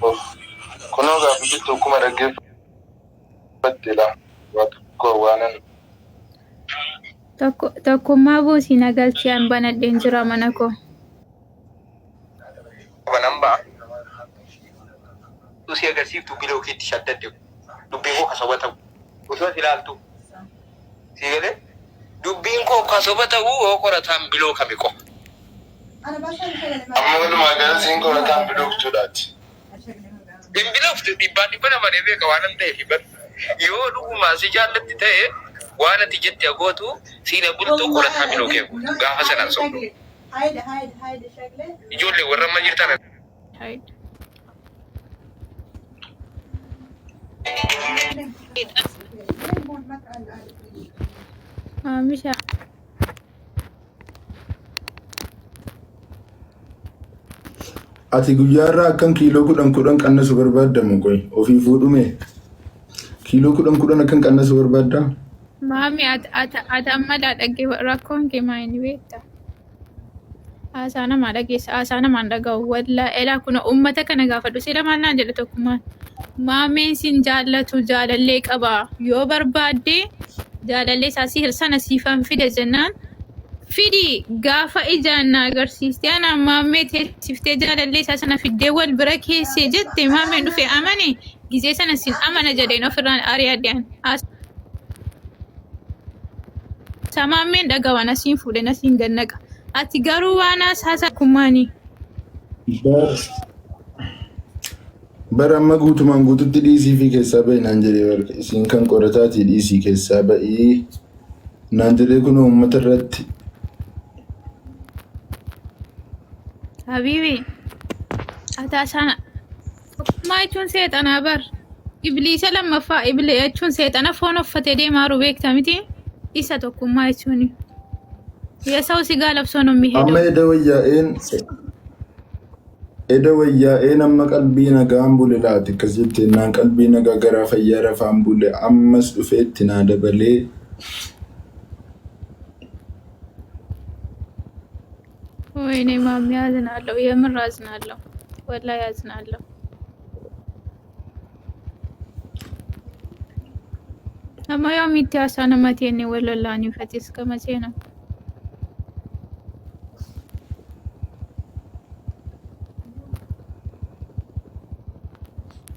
Of kunoo gaafa tokkuma dhaggeeffatte laa waa tokko waanan Tokkummaa buusii na galchee an banadheen jira mana koo. Banan ba'a. Si agarsiiftu bilookiitti shaddadde dubbiin koo kasoba ta'u osoo ati ilaaltu si galee dubbiin koo kasoba ta'u yoo qorataan biloo kami qofa. Amma walumaa gala siin qorataan bilooktuudhaati. Hin bilooftu dhibbaan dhibba nama beeka waan hin ta'eef bar yoo dhugumaa si jaallatti ta'e waan ati jette agootu siina bultuu qorataa biloo kee gootu gaafa sanaan sobdu. Ijoollee warra amma jirtan Hayda. Maamisha. Ati guyyaarraa akkan kiiloo 10 10 qannasu barbaaddamu qoy ofii fuudhume kiiloo 10 10 akkan qannasu barbaaddaa? Maami ati ati ati amma laa dhagge rakkoon kee maa inni beekta? Haasaa namaa dhageessa haasaa namaan dhaga'u wallaa elaa kun uummata kana gaafadhu sila maal naan jedhe tokkummaan maameen sin jaallatu jaalallee qaba yoo barbaadde jaalallee isaa si sana siifan fida jennaan fidi gaafa ijaan na agarsiiste ana maammee teessiftee jaalallee isaa sana fiddee wal bira keessee jette maameen dhufe amane gizee sana sin amana jedheen ofirraan ari'adhe an. Haasaa maammeen dhagawan asiin fuudhe asiin gannaqa. Ati garuu waan haasaa kummaani. Bara amma guutumaan guututti dhiisii fi keessaa ba'i naan jedhee barka isiin kan qorataatii dhiisii keessaa ba'ii naan jedhee kun uummata irratti. Habiibi, ati haasaan tokkummaa jechuun seexanaa bar. Ibliisa lammaffaa ibli jechuun seexana foon uffatee deemaa jiru beekta miti? Isa tokkummaa jechuun. Yesawu sigaa labsoo ነው የሚሄደው። Amma eda wayyaa'een amma qalbii nagaan bule laati akkas jettee naan qalbii nagaa garaa fayyaa rafaan bule ammas dhufee itti naa dabalee. ወይኔ ማሚ አዝናለሁ፣ የምር አዝናለሁ፣ ወላሂ አዝናለሁ። Amma yoomitti haasaa namatti inni wal lolaanii fatis እስከ መቼ ነው?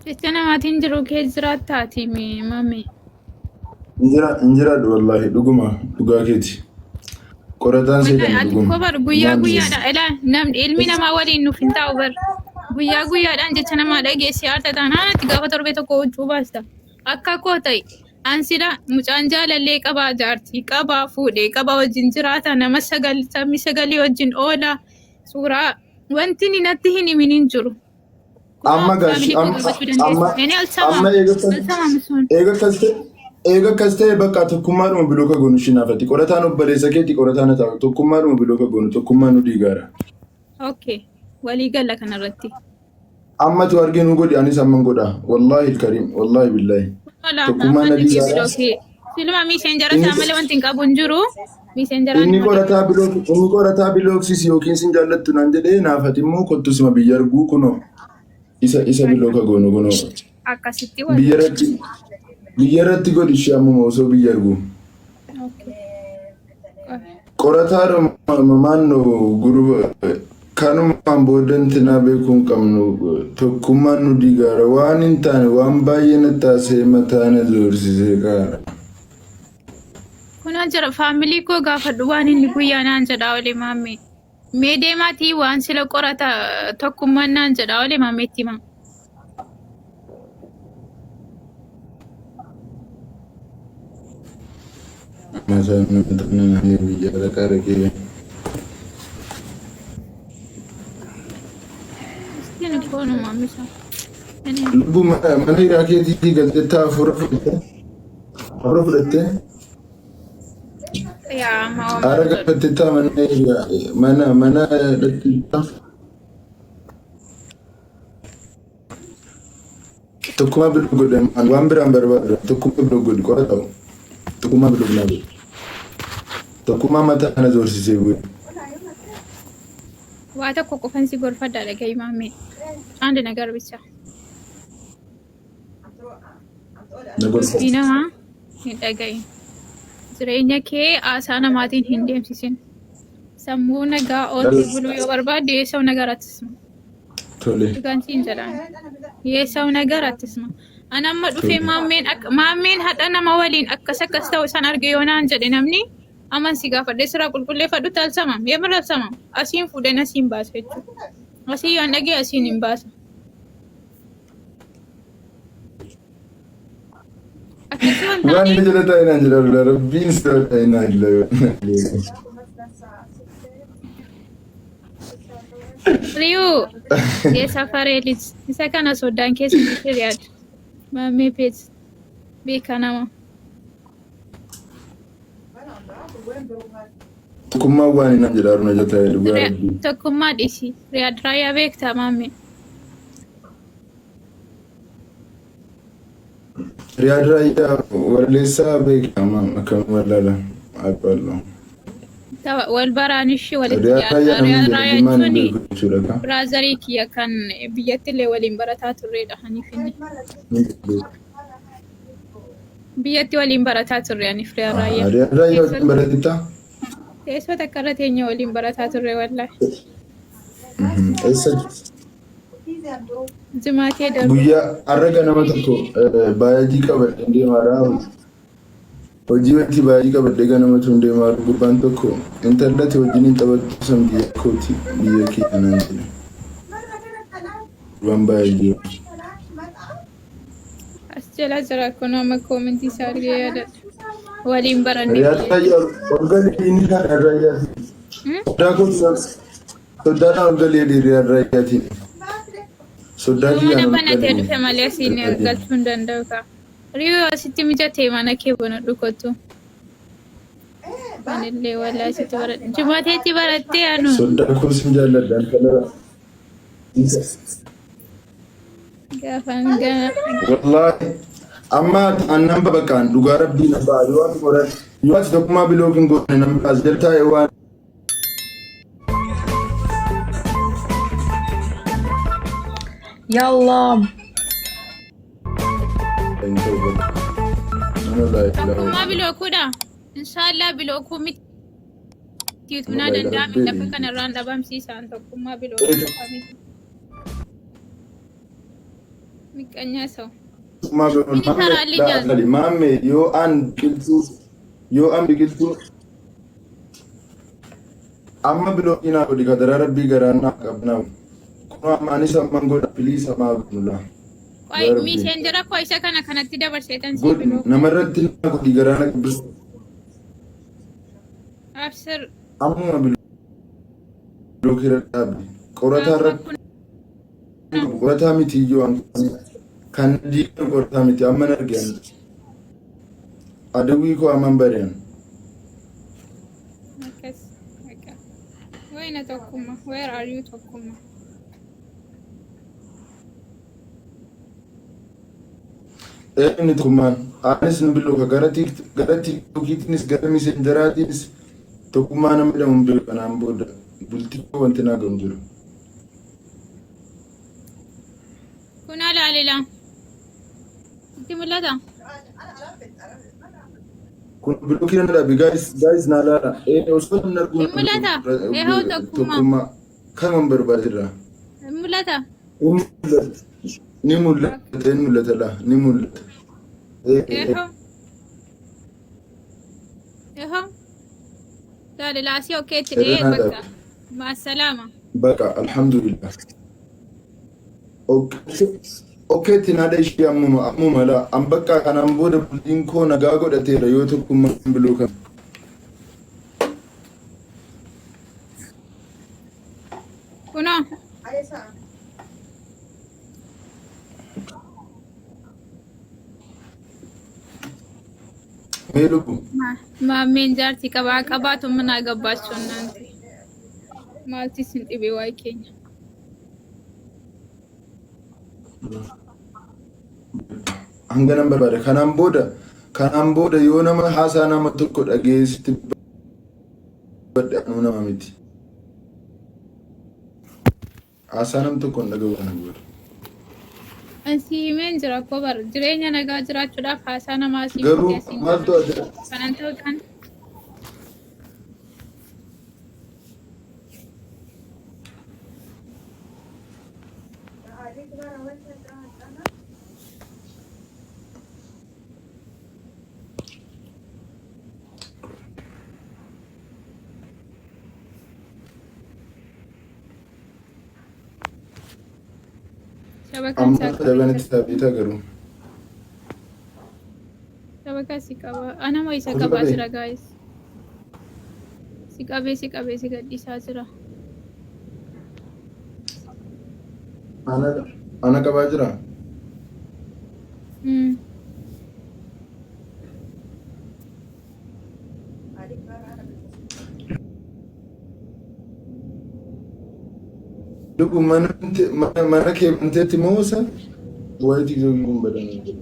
Jecha namaatiin jiru kee jiraattaati mami. Injiraadhu wallaahi dhuguma dhugaa keeti. Qorataan Wallahi seexana ati dhuguma. koo bar guyyaa guyyaadhaan ilaa namni ilmi namaa waliin nuuf hin taa'u bar guyyaa guyyaadhaan jecha namaa dhageessee aarta taanaan ati gaafa torbee tokko huccuu baasta. Akka koo ta'e an sila mucaan jaalallee qabaa jaartii qabaa fuudhee qabaa wajjin jiraata nama sagal sabni sagalii wajjin oola suuraa wanti inni natti hin himin hin jiru. Kunoo Amma gaashi faamilii koo amma gammachuu dandeessu. amma Inni alsamaam amma eega akkas alsamaam sun. eega akkas ta'e eega akkas ta'e bakka tokkummaadhuma bilooka goonu shinaafatti qorataan obboleessa keeti qorataan haa ta'u tokkummaadhuma bilooka goonu tokkummaan nu diigaara. Okay walii galla kanarratti. Amma tu arginu godhi anis amman godha wallaahi alkariim wallaahi billaahi Tola tokkummaan amma na dhigee diigaara. bilookii. Siluma miiseenjara Inni isaa malee wanti hin qabu hin jiru. Miiseenjaraan inni nama qorataa bilook inni qorataa bilooksis yookiin sin jaallattu naan jedhee naafati immoo kottu sima biyya arguu kunoo isa bilooka goonu kunoo Akkasitti wal. Biyya irratti godhi ishee ammuma osoo biyya arguu. Okay. Qorataadhuma maannoo guruba kanumaan boodantinaa beekuu hin qabnu tokkummaan nu diigaara waan hin taane waan baay'ee na taasisee mataa na zoorsisee qaara. Kunoo jira faamilii koo gaafadhu waan inni guyyaa naan jedhaa oole maammee. Mee deemaatii waan sila qorata tokkummaan naan jedhaa oole maammeetti himaa. Mataa na biyya dhaqaa dhaqee. Miskiin koonu maammisa. Lubbuu mana hidhaa keetii galteettaa hafuura fudhattee Yaa amma waan aara godhu. galfatteettaa mana hidhaa mana dhaqxeettaa tokkummaa biloo godhan waan biraan barbaadu tokkummaa biloo godhi qora ta'u tokkummaa biloo naa godhi tokkummaa mataa kana zoorsisee bu'e. Waa tokko qofan si gorfadha dhagahi maammee. አንድ ነገር ብቻ. Na gorsa. Dubbii namaa hin dhagayin. Jireenya kee haasaa namaatiin hin deemsisin. Sammuu nagaa ooltee buluu yoo barbaadde የሰው ነገር አትስማ. Tole. Dhugaan siin jedhaan. የሰው ነገር አትስማ. Ani amma dhufee maammeen akka maammeen haadha nama waliin akkas akkas ta'u isaan arge yoo naan jedhe namni aman si gaafadhe siraa qulqulleeffadhu talsamam የምር አልሰማም. Asiin fuudheen asiin baasa jechuudha. Asii yoon dhagee asiin hin baasa. Akkasii waan Waan taane inni jala taa'e naan jedha dhugaa rabbiin si jala taa'e naan jedha. Riyuu የሰፈሬ ልጅ isa kana soddaan keessa jirti Riyaad. Maammee Peet beekaa nama. Tokkummaan waan inni naan jedha haruna jala taa'e dhugaa rabbii. Tokkummaa dhiisi. Riyaad raayyaa beektaa maammee. Riyaad raayyaa walleessaa beekamaa akkam wallaala abbaallo. Wal baraan ishii walitti Riyaad dhiyaata. raayyaa Riyaad namni raayyaa jedhu hin jechuun beeku jechuudha ka. biraazarii kiyya kan biyyatti illee waliin barataa turredha aniif inni. Ni beeku. Biyyatti waliin barataa turre aniif Riyaad raayyaa. Riyaad raayyaa wajjin baratittaa? Teessoo takka irra teenya waliin barataa turre wallaahi. Eessa Jimaatee darbu. guyyaa har'a ganama tokko baay'ee qabadhee deemaadha. Hojii wajji baay'ee qabadhee ganama tun deemaa gurbaan tokko intalatti wajjin hin taphattu san biyya kooti biyya kee naan jedhe. Gurbaan baay'ee. As jala jira kun amma koomentii isaa argee yaadadha. Waliin baranne Riyaad biyya. raayyaa ol galee inni riyaad raayyaati. Soddaa koo soddaadhaan ol galee riyaad raayyaatiin. Soddaa Yoo mana kiyyaan ol banatee galee. dhufe malee asiin galchuu hin danda'u kaa. Riyuu asitti mijatee mana kee banadhu kottu. Anillee wallaahi asitti baradhe. Jimaateetti barattee anu. Soddaa koo sin jaalladha intala. Gaafan gana. Wallaahi amma annan bakkaan dhugaa rabbii na ba'a yoo ati qoran yoo ati tokkummaa block hin goone namni as jala taa'e waan Yallah. hin ta'u bakka. Nama laa ilaaha Tokkummaa bilookuudha. Inshaallah bilookuu miti. Tiitunaa danda'ame lafa kanarraan dhabamsiisaan tokkummaa bilookuu qofa miti. Miqqanyaa ሰው ምን ይሰራልኛል? Maamme yoo an biqiltuu amma bilookii naa godhi kadara rabbii garaa naa qabnaa kunoo amma anis amman godha please ammaa godhula. Qoy miiseenjera koo isa kana kanatti dabarseetan sii Godhi bilookuu. Namarratti naa godhi garaa na qabbis Absir ammuma bilookii irra dhaabbi qorataa irratti qorataa miti iyyuu kan diigan qorataa miti amman argan adawwii koo amman bari'an. Akkas በቃ ወይነ tokkummaa where are you tokkummaa? Inni tokkummaan anis ni bilooka gara tiiktookiitiinis gara miseenjeraatiinis tokkummaa nama jedhamu hin beeku kanaan booda bultii koo wanti naa gahu jiru. Kun alaalila. Itti mul'ata? Kun bilookii na dhabe guys, guys naa laala. Osoo namni arguu Hin mul'ata? Eehoo tokkummaa. Tokkummaa kanuman barbaadira. Hin mul'ata? Ni mul'ata, ni mul'ata laa, ni mul'ata. Eehoo. Eehoo. Laalila asii okkeetti dhiyee Irra naa bakka. dhabe. Maasalaama. Baqa alhamdulillah. Okkeetti naadha ishee ammuma ammuma laa an bakka kanaan booda bultiin koo nagaa godhateera yoo tokkummaan bilookan. Kunoo. Mee lubbu. Maammeen jaartii qabaa qabaatu mana ገባችሁ እናንተ maalti isin dhibe waa'ee keenya. Hanga nan barbaada. Kanaan booda yoo nama haasaa nama tokko dhageessitti badde anuu nama miti. Haasaa nam tokko hin dhaga'u kana booda. Si himeen jira koo bar jireenya nagaa jiraachuudhaaf haasaa namaa si Garuu miti asiin maaltu kana. adda Kanan ta'u kan shabakaan amma isaa qabee dabanatti jira. taabeetaa garuu. Shabakaa si qaba. Anama isa Kutu qabaa qabee? jira guys. Si qabee si qabee si gadhiisaa jira. Ana ana qabaa jiraa? Lubu mana mana mana kee banteetti moo isa waa'ee tiktookii kun badanii jiru.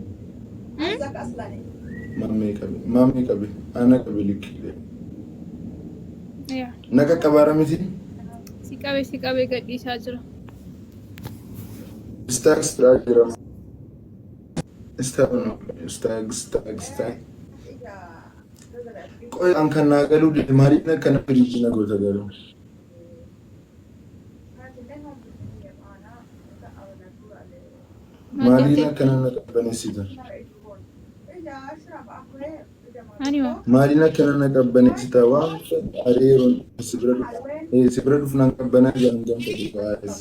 Maammee qabe maammee qabe ana qabe likkii Yaa. na qaqqabaara miti. Si qabee si qabee gadhiisaa jira. Stack stack jira. Stack no stack stack stack. Qoy an kan naa galuu dide maaliin akkana firiijii na goota garuu. Maal Maaliin jettee? akkana na qabbaneessita? Ani moo? Maaliin akkana na qabbaneessita? Waan fedhe aree yeroon si bira dhufu. Si bira dhufnaan qabbanaa jedhan gamfadhe baay'ees.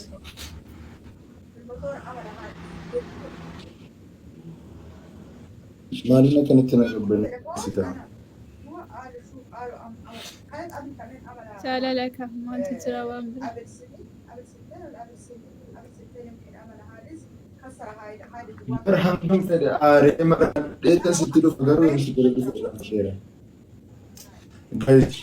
Maaliin akkanatti na qabbaneessita? Jaalala ka maaltu jira waan bira. Bara hangam fedhe aaree mara dheetan sitti dhufa garuu yeroo si bira dhufu irraanfadheera. Guys,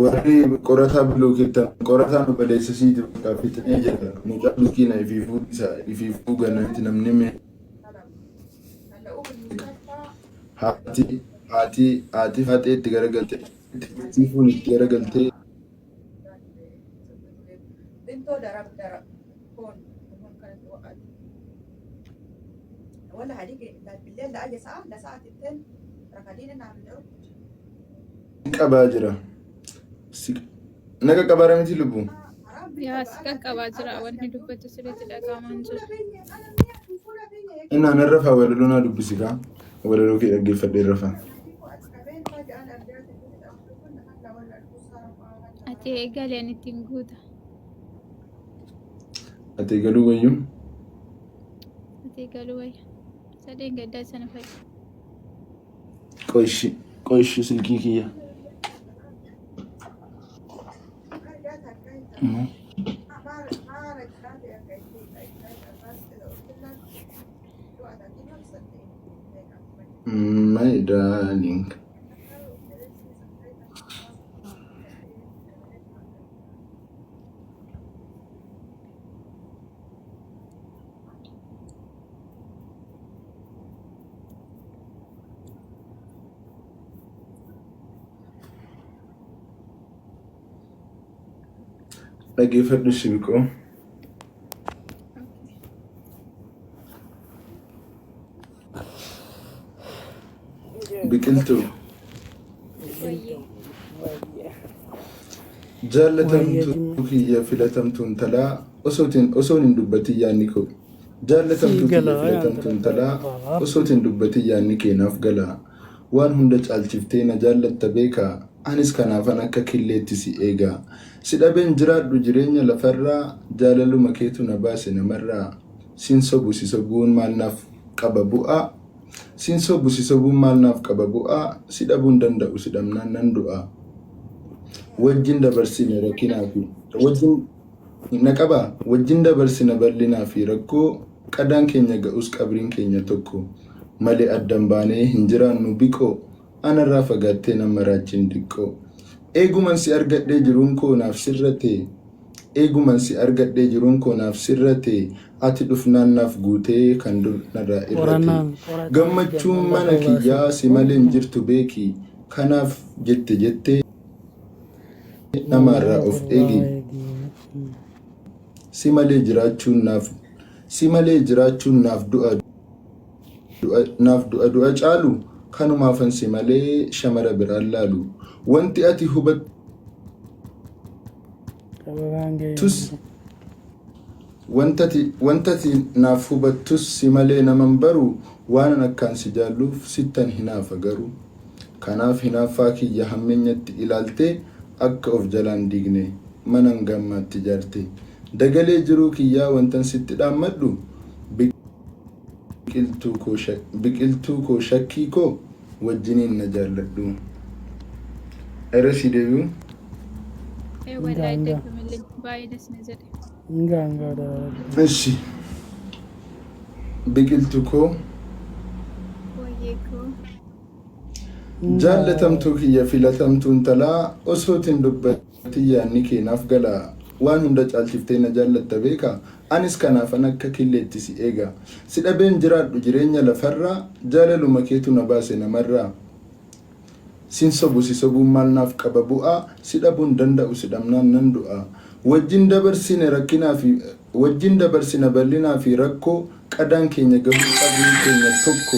warri qorataa bilookeettan qorataa nu baleessisiiti bakka fixnee jira. Mucaa miskiina ifiifuu isa ifiifuu ganatti namni mee haati haati haati faaxee itti garagaltee siifuun itti garagaltee. Qabaa jira. Na qaqqabaara miti lubbu. Yaa si qaqqabaa jira wanni dubbatu sirriitti dhaga'amaa hin jiru. Innaa nan rafaa walaloo naa dubbisi kaa. Walaloo kee dhaggeeffadhee rafaa. Ati eegali ani ittiin guuta. Ati eegaluu wayyuu. Ati eegaluu wayya. Sadeen gaddaa sana fa'i. Qoishi qoishi silkii kiyya. My darling. Dhaggeeffadhu shibiqoo. Biqiltuu. Wayyee. Jaallatamtuu kiyya filatamtuu intalaa osootiin osoon hin dubbatin yaadni koo. Jaallatamtuu Sii kiyya galaa yaa filatamtuu intala intalaa osootiin dubbatin yaadni kee naaf galaa. Waan hunda caalchiftee na jaallatta beekaa anis kanaafan akka killeetti si eegaa. Si dhabeen jiraadhu jireenya lafarraa jaalaluma keetu na baase namarraa. Sin sobu si sobuun maal naaf qaba bu'aa. Sin sobu si sobuun maal naaf qaba bu'aa. Si dhabuun danda'u si dhabnaan nan du'a. Wajjin dabarsine rakkinaa fi wajjin na qabaa wajjin dabarsina bal'inaa fi rakkoo qadaan keenya ga'us qabriin keenya tokko malee addan baanee hin jiraannu biqoo anarraa fagaattee nama raachin diqqoo. Eeguman si argadhee jiruun koo naaf sirrate eeguman si argadhee jiruun koo naaf sirrate ati dhufnaan naaf guutee kan dur narraa irrate. Qorannaan qorataa Gammachuun hojjanna mana lafoo kiyyaa baasee. si malee hin jirtu beeki kanaaf jette jettee namaarraa of eegi. Si malee jiraachuun naaf Si malee jiraachuun naaf du'a du'a naaf du'a du'a caalu kanumaafan si malee shamara biraan laalu. Wanti ati hubattus Qababaan ga'ee. wanta ati naaf hubattus si malee naman baru waanan akkaan si jaalluuf sittan hinaafa garuu. Kanaaf hinaaffaa kiyya hammeenyatti ilaaltee akka of jalaan diigne manan gammaatti ijaarte. Dagalee jiruu kiyyaa wantan sitti dhaammadhu biqiltuu koo shakkii koo wajjiniin na jaalladhu. Irra si deebi'u. Ee wallahi Hingaa. daggamillee baay'ee das na jedhe. Hingaa hingaa dabalatu. Ishi biqiltuu koo Wayyee koo. Jaallatamtuu kiyya filatamtuu intalaa osootiin dubbatin yaadni kee naaf gala waan hunda caalchiftee na jaallatta beeka anis kanaafan akka killeetti si eega si dhabeen jiraadhu jireenya lafarraa jaalaluma keetu na baase namarraa sin sobu si sobuun maal naaf qaba bu'aa si dhabuun danda'u si dhabnaan nan du'a wajjin dabarsine rakkinaa fi wajjin dabarsina bal'inaa fi rakkoo qadaan keenya gahuu qabuun keenya tokko.